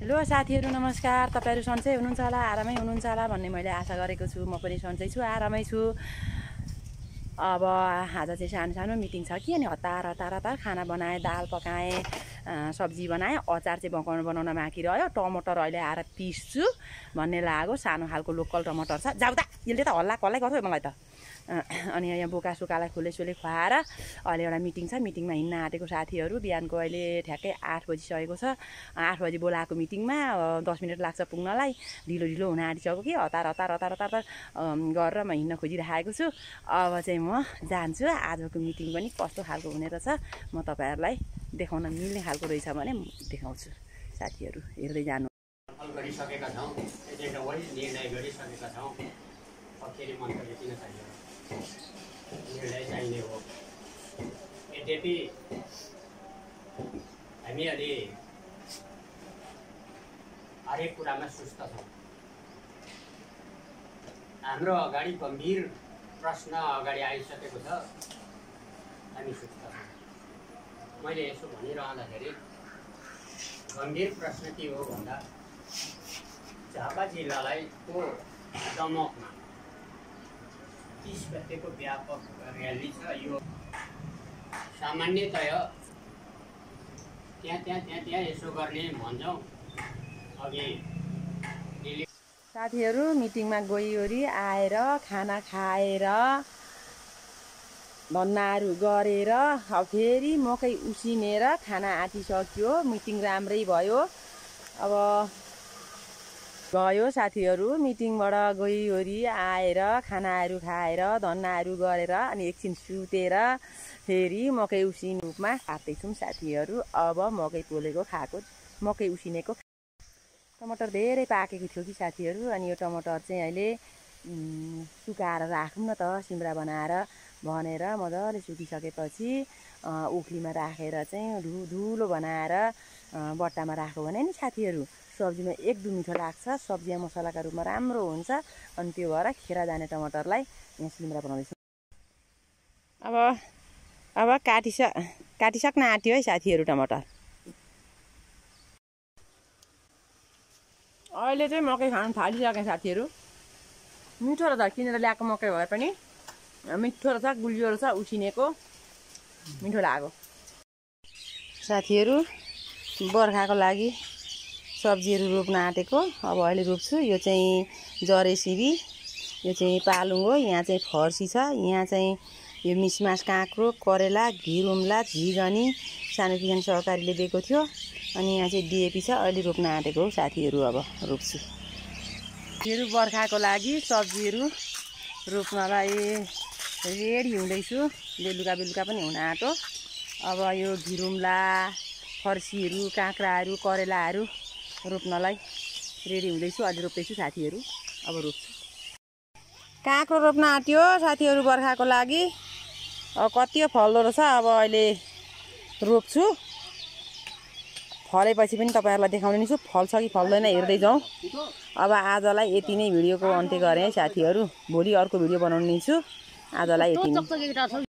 Hello साथीहरू नमस्कार। तपाईहरु सन्चै हुनुहुन्छ होला, आरामै हुनुहुन्छ होला भन्ने मैले आशा गरेको छु। म पनि सन्चै छु, आरामै छु। अब आज चाहिँ सानो सानो मिटिङ छ कि, अनि हतार खाना बनाएँ, दाल पकाएँ, सब्जी बनाएँ, अचार चाहिँ बनाउन बाँकी रह्यो। टमाटर अहिले आएर पिस्छु भन्ने लाग्यो। सानो खालको लोकल टमाटर छ। जाऊ त, यसले त हल्ला कल्लै गर्छ मलाई त। अनि यहाँ बोकासुकालाई खुलेसुले खुवाएर अहिले एउटा मिटिङ छ। मिटिङमा हिँड्न आँटेको साथीहरू। बिहानको अहिले ठ्याक्कै 8 बजिसकेको छ। 8 बजी बोलाएको मिटिङमा 10 मिनट लाग्छ पुग्नलाई। ढिलो हुन आँटिसक्यो कि हतार गरेर म हिँड्न खोजिरहेको छु। अब चाहिँ म जान्छु। आजको मिटिङ पनि कस्तो खालको हुने रहेछ म तपाईँहरूलाई देखाउन मिल्ने खालको रहेछ भने देखाउँछु। साथीहरू हेर्दै जानु। गरिसकेका छौँ, एजेन्डा निर्णय गरिसकेका छौँ। फेरि मन्तव्य किन चाहियो? निर्णय चाहिने हो। यद्यपि हामी अलि हरेक कुरामा सुस्त छौँ। हाम्रो अगाडि गम्भीर प्रश्न अगाडि आइसकेको छ, हामी सुस्त छौँ। मैले यसो भनिरहँदाखेरि गम्भीर प्रश्न के हो भन्दा, झापा जिल्लालाई को दमकमा 30 गतेको व्यापक र्याली छ। यो सामान्यतया त्यहाँ यसो गर्ने भन्छौँ। अघि साथीहरू मिटिङमा गइवरी आएर खाना खाएर भन्नाहरू गरेर अब फेरि मकै उसिनेर खाना आँटिसक्यो। मिटिङ राम्रै भयो। अब गयो साथीहरू, मिटिङबाट गइवरी आएर खानाहरू खाएर धन्नाहरू गरेर अनि एकछिन सुतेर फेरि मकै उसिने रूपमा काट्दैछौँ साथीहरू। अब मकै उसिनेको टमाटर धेरै पाकेको थियो कि साथीहरू। अनि यो टमाटर चाहिँ अहिले सुकाएर राखौँ न त, सिमरा बनाएर भनेर मजाले सुकिसकेपछि ओखलीमा राखेर चाहिँ धुलो बनाएर बट्टामा राख्यो भने नि साथीहरू सब्जीमा एकदम मिठो लाग्छ। सब्जी मसलाका रूपमा राम्रो हुन्छ। अनि त्यो भएर खेर जाने टमाटरलाई यहाँ सिमरा बनाउँदैछौँ। अब काटिसक्न आँट्यो है साथीहरू टमाटर। अहिले चाहिँ मकै खानु थालिसकेँ साथीहरू। मिठो रहेछ, किनेर ल्याएको मकै भए पनि मिठो रहेछ, गुलियो रहेछ, उसिनेको मिठो लाग्यो। साथीहरू बर्खाको लागि सब्जीहरू रोप्न आँटेको। अब अहिले रोप्छु। यो चाहिँ जरेसिबी, यो चाहिँ पालुङ हो, यहाँ चाहिँ फर्सी छ, यहाँ चाहिँ यो मिसमास काँक्रो, करेला, घिरुम्ला, झिगनी सानो किसान सहकारीले दिएको थियो। अनि यहाँ चाहिँ डिएपी छ। अहिले रोप्न आँटेको हो साथीहरू। अब रोप्छु। फेरि बर्खाको लागि सब्जीहरू रोप्नलाई रेडी हुँदैछु। बेलुका पनि हुन आँटो। अब यो घिरुम्ला, फर्सीहरू, काँक्राहरू, करेलाहरू रोप्नलाई रेडी हुँदैछु। अहिले रोप्दैछु साथीहरू। अब रोप्छु। काँक्रो रोप्न आँट्यो साथीहरू बर्खाको लागि। अब कति फल्दो रहेछ। अब अहिले रोप्छु। फलेपछि पनि तपाईँहरूलाई देखाउने नै छु। फल्छ कि फल्दैन हेर्दै जाउँ। अब आजलाई यति नै भिडियोको अन्त्य गरेँ है साथीहरू। भोलि अर्को भिडियो बनाउने छु। आजलाई यति नै।